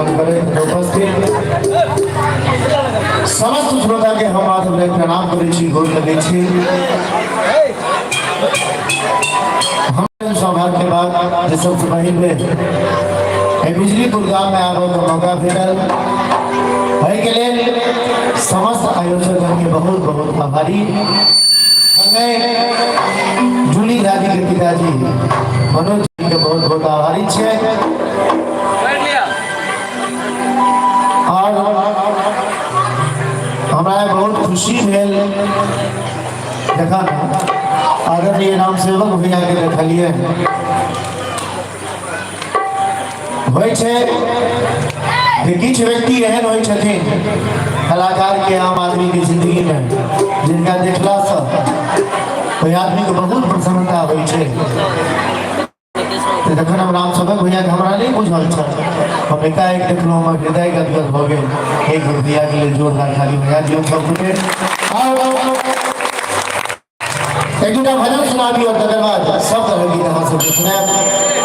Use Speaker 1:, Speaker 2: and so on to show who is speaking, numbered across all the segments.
Speaker 1: नमन करैत उपस्थित समस्त श्रोता के हम माधव लग प्रणाम करै छी, गोर लगै छी। हम सौभाग्य के बाद जे सबसे पहिल बेर एहि बिजलीपुर गाम में आबऽ के मौका भेटल, एहिके लेल समस्त आयोजक के बहुत बहुत आभारी। संगे जूली झाजी के पिताजी मनोज जी के बहुत बहुत आभारी छियै। और हमरा बहुत खुशी भेल जखन आदरणीय राम सेवक भैया के देखलिए। होइ छै जे किछु व्यक्ति एहन होइ छथिन कलाकार के आम आदमी के जिंदगी में, जिनका देखलासँ ओहि आदमी के बहुत प्रसन्नता होइ छै। तऽ जखन हम राम सेवक भैया के, हमरा नहि बुझल छल, हम एकाएक देखलहुँ, हमर हृदय गदगद भऽ गेल। एक बेर भैया के लेल जोरदार ताली बजा दियौ सब गोटे। आउ, आउ, आउ। एक दूटा भजन सुना दियौ, तकर बाद सब तरह गीत अहाँ सबके सुनायब।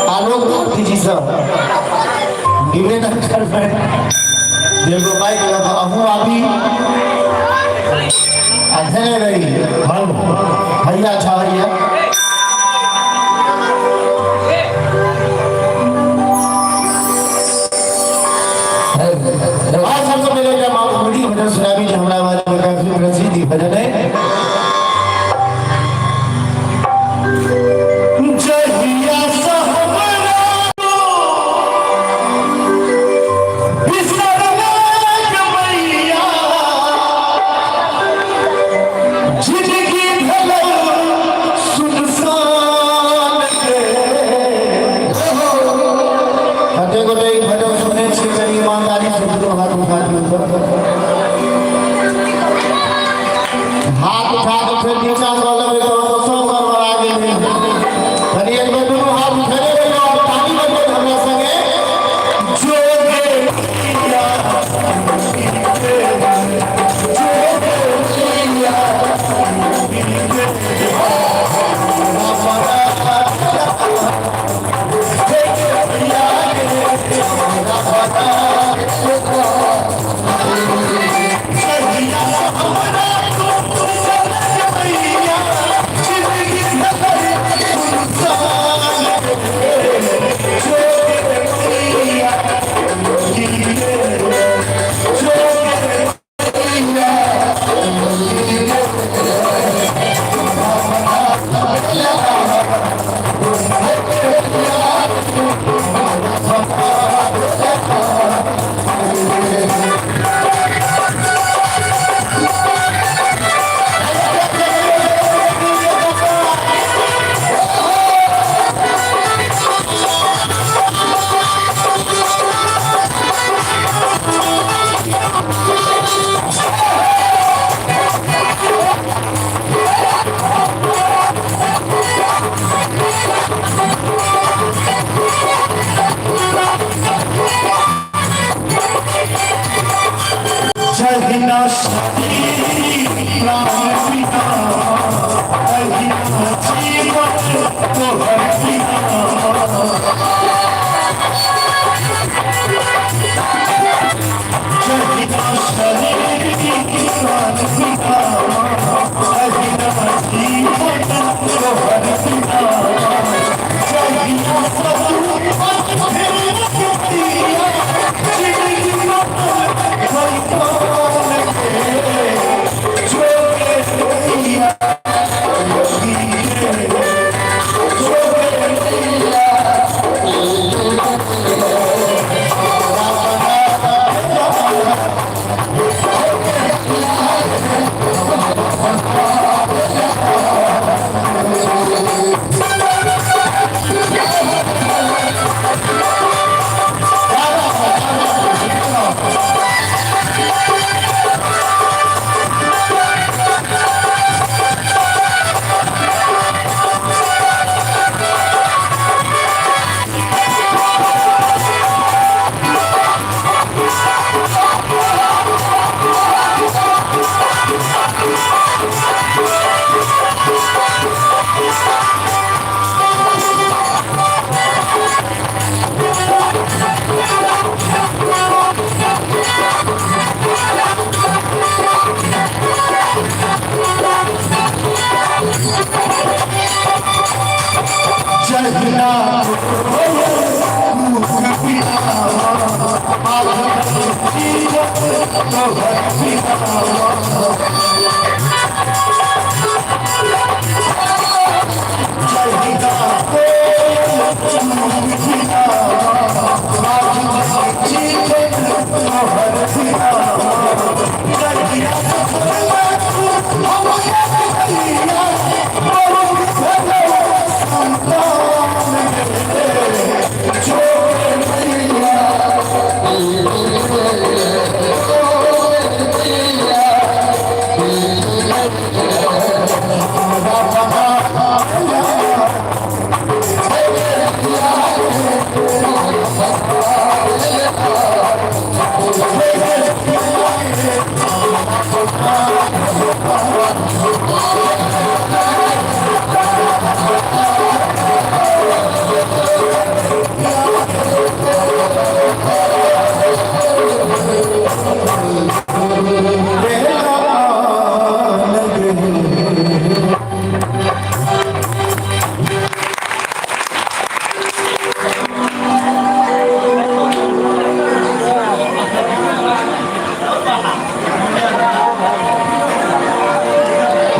Speaker 1: आलोक भारती जी सब निवेदन करबै जे एगो माइक लऽ कऽ अहूँ आबी आ धेने रही। हम भैया छा भैया आज सबसे पहले एकटा माँ भजन सुनाबी, जे हमरा बारे में काफी प्रसिद्ध ई भजन है। जहिया से हमरा बिसरलक मैया, जिंदगी भेलै सुनसान के। कते गोटे ई भजन सुनै छी? कनि ईमानदारी से दुनू हाथ उठा दियौ तऽ। हाथ उठा कऽ फेर नीचा कऽ लेबै तऽ सब गड़बड़ा गेलै। कनि एक बेर दुनू हाथ उठेने रहियौ और ताली बजबै हमरा संगे। जोगे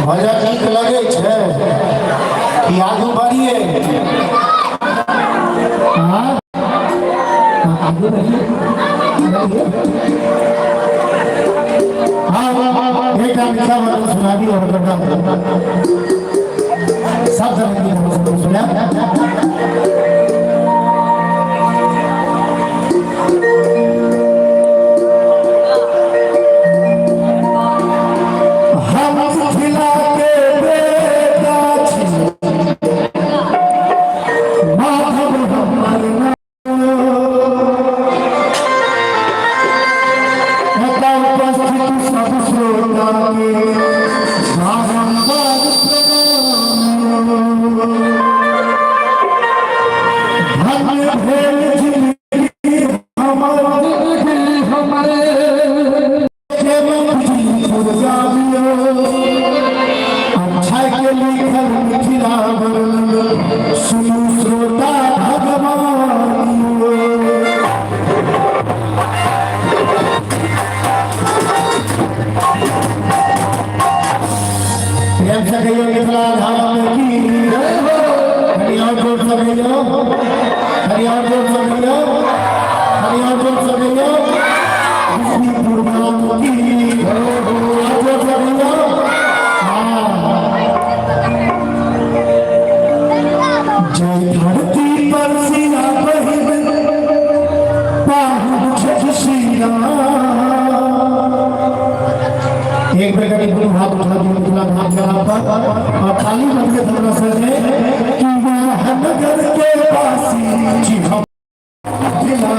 Speaker 1: भजन नीक लगै छै कि आगू बढ़िए? हाँ, आगू बढ़िए। हाँ, एक मिथिला वर्णन सुनाबी और सब तरह की सुना। हम मिथिला के बेटा छी, माधव हमर नाम। एतऽ उपस्थित सब श्रोता के बारम्बार प्रणाम। धन्य भेल जिंदगी हमर, अच्छा के लिखल मिथिला वर्णन सुनू श्रोता भगवान। प्रेम से कहियो मिथिला धाम की जय हो। हरियाणा जोर से कहियो, हरियाणा जोर से कहियो, हरियाणा जोर से कहियो, बिजलीपुर धाम की जय हो। जोर से कहियो। हाँ, जय धरती पर सिया बहिन पाहु श्री राम। एक बेर करी दुनू हाथ उठा दियौ मिथिला धाम के नाम पर और ताली बजबैत हमरा सबके कि वह नगर के वासी छी हम मिथिला।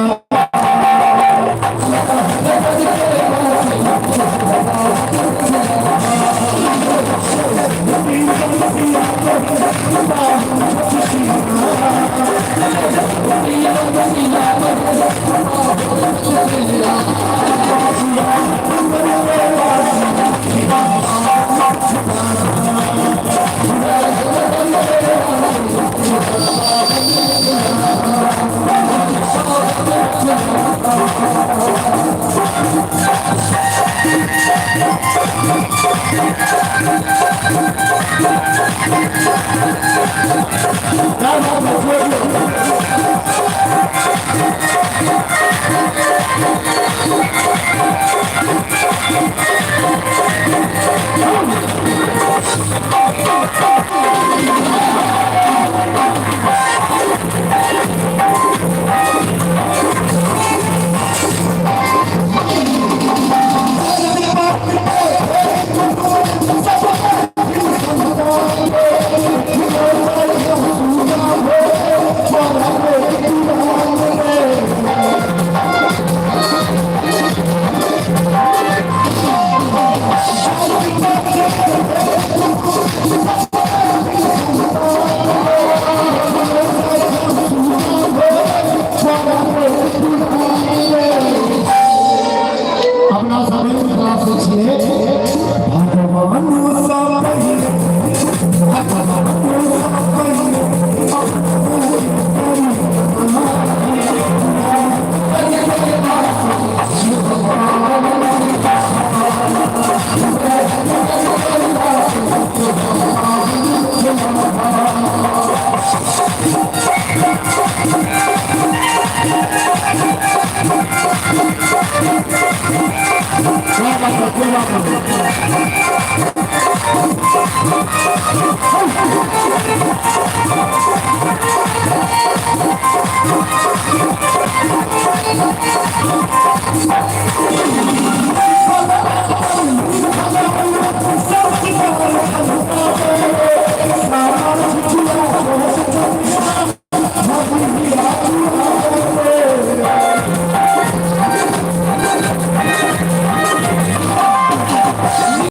Speaker 1: बाप रे।